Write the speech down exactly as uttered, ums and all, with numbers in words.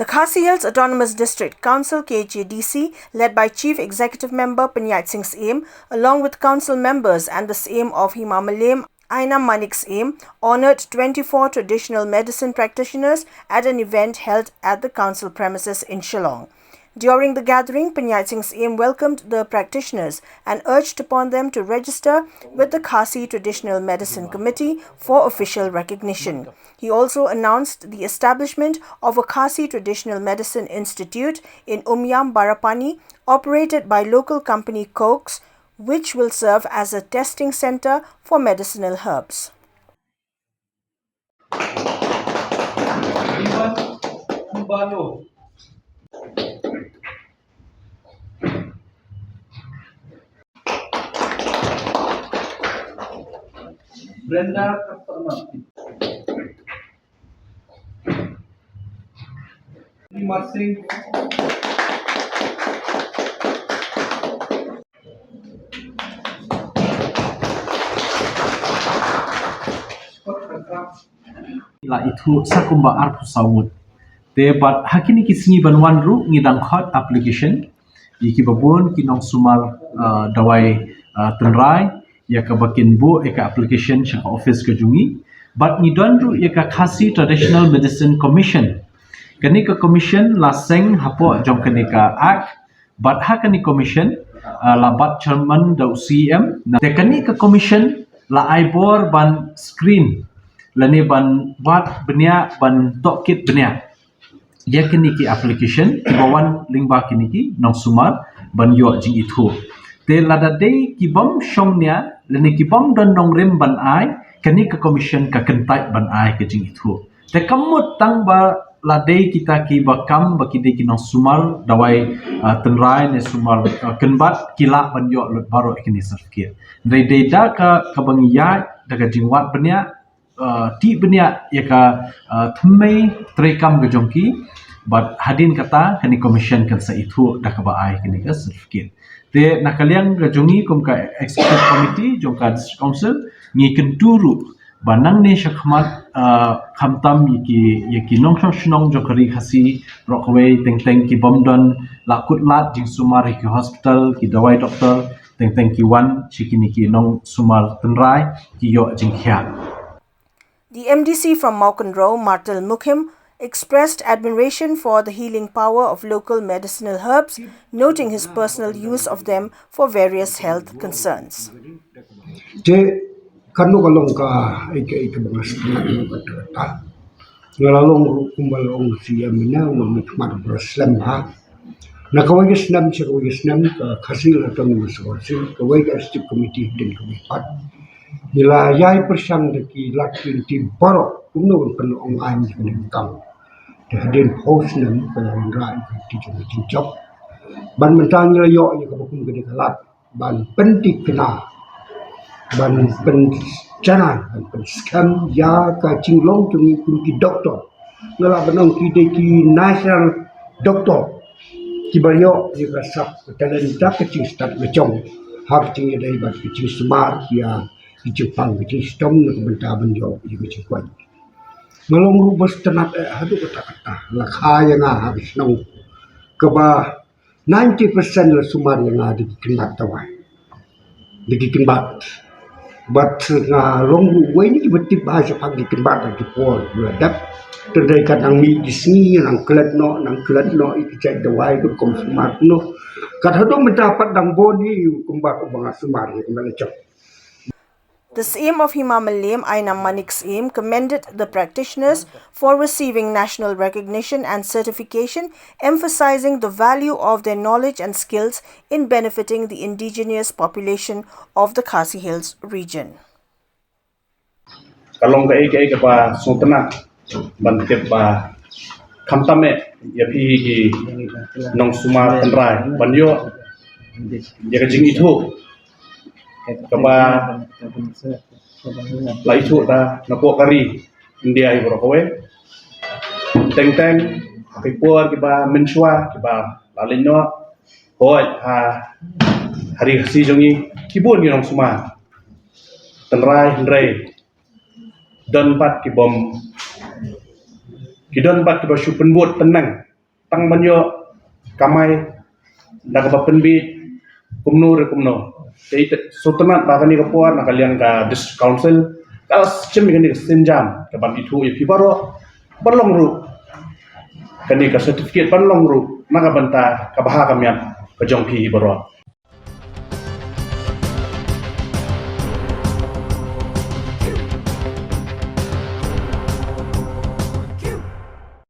The Khasi Hills Autonomous District Council, K H A D C, led by Chief Executive Member Pynïaid Sing Syiem, along with council members and the Syiem of Hima Mylliem, Ainam Manik Syiem, honored twenty-four traditional medicine practitioners at an event held at the council premises in Shillong. During the gathering, Pynïaid Sing Syiem welcomed the practitioners and urged upon them to register with the Khasi Traditional Medicine Committee for official recognition. He also announced the establishment of a Khasi Traditional Medicine Institute in Umiam, Barapani, operated by local company Cokes, which will serve as a testing center for medicinal herbs. Brenda Katarna. Marsing. La ithuh sa kumba arphew saw ngut. Te bad ha kine ki sngi ban wan ruh ngi dang khot application ïa kiba bun ki nongsumar, ah, dawai, ah, tynrai, ïa kaba kin buh ïa ka application sha ka office ka jong ngi. Bad ngi don ruh ïa ka Khasi Traditional Medicine Commission. Kane ka commission la seng hapoh jong kane ka act, bad ha kane commission, ah, la bat chairman da u C M. Na te kane ka commission la ai bor ban screen lane ban wad bniah, ban tohkit bniah ïa kine ki application kiba wan lyngba kine ki nongsumar ban ïoh jingithuh. Te lada dei ki bym shong nia lane ki bym don nongrim ban ai, kane ka commission ka kyntait ban ai ka jingithuh. Te kam mut tang ba la dei kita kiba kam ba ki dei ki nongsumar dawai, ah, tynrai ne sumar, ah, kynbat ki lah ban ïoh lut baroh kine certificate. Dei dei da ka, kaba ngi ïaid da ka jingwad bniah, uh, tih bniah ïa ka, uh, thymmei treikam ka jong ki, bad hadien kata kane commission kan sa ithuh da kaba ai kane ka certificate. Te na ka liang ka jong ngi kum ka executive committee jong ka district council, ngi kyntu ruh ba nangne shakhmat, uh, khamtam ïa ki, ïa ki nongshong shnong jong ka ri Khasi baroh kawei, teng teng ki bym don la kut lad jingsumar ïa ki hospital, ki dawai doktor, teng teng ki wan sha kine ki nongsumar tynrai ki ïoh jingkhiah. The M D C from Mawkynrew, Martel Mukhim, expressed admiration for the healing power of local medicinal herbs, noting his personal use of them for various health concerns. Te kano ka long ka, ai ka, ai ka bang as ka, ka, ka, ka. Nga la long ruh kumba la ong C M ina, nga mut mat bra slem ha. Na kawei ka snem sha kawei ka snem ka Khasi Hills Autonomous Council, kawei ka executive committee hadien kawei pat, ngi la ïai pyrshang da ki lad ki lynti baroh kumno ban pynlong aiñ ïa kane ka kam. Te hadien phew snem ka la wanrah ïa ka lynti jong ka jingjop. Ban mynta ngi la ïoh ïa kaba kum kane ka lad ban pynthikna, ban pynjanai, ban pynskhem ïa ka jinglong jong ngi kum ki doktor. Nga lah ban ong ki dei ki natural doktor kiba ïoh ïa ka sap ka talent da ka jingstad ka jong, ha ka jingïadei bad ka jingsumar ïa ki jingpang ka jingshitom na ka bynta ban ïoh ïa ka jingkoit. Nga long ruh ba sngewtynnat eh haduh katta katta, la kha ïa nga ha ka shnong kaba ninety percent la sumar ïa nga da ki kynbat dawai, da ki kynbat. Bad nga long ruh uwei na kiba tip bha shaphang ki kynbat ha ki por ba la dep. Te hynrei kat nang mih ki sngi nang klet noh, nang klet noh ïa ki jait dawai ruh kam sumar noh. Kat haduh mynta pat dang bun hi u kynbat uba nga sumar ïa ka met la jong. The Syiem of Hima Mylliem, Ainam Manik Syiem, commended the practitioners for receiving national recognition and certification, emphasizing the value of their knowledge and skills in benefiting the indigenous population of the Khasi Hills region. Ka long kaei kaei kaba sngewtynnat ban tip ba khamtam eh ïa phi ki nongsumar tynrai ban ïoh ïa ka jingithuh kaba la ithuh da napoh ka ri India hi baroh kawei. Teng teng ha ki por kiba mynshuwa kiba la leit noh, hooid ha, ha ri Khasi jong ngi ki bun ki nongsumar tynrai, hynrei don pat ki bym, ki don pat kiba shu pynbud tyneng tang ban ïoh kamai da kaba pynbeit kumno re kumno. Te ïa sngewtynnat ba kane ka por na ka liang ka District Council ka la shim ïa kane ka sienjam ka ban ithuh ïa phi baroh ban long ruh kane ka certificate ban long ruh na ka bynta ka bha ka miat ka jong phi baroh.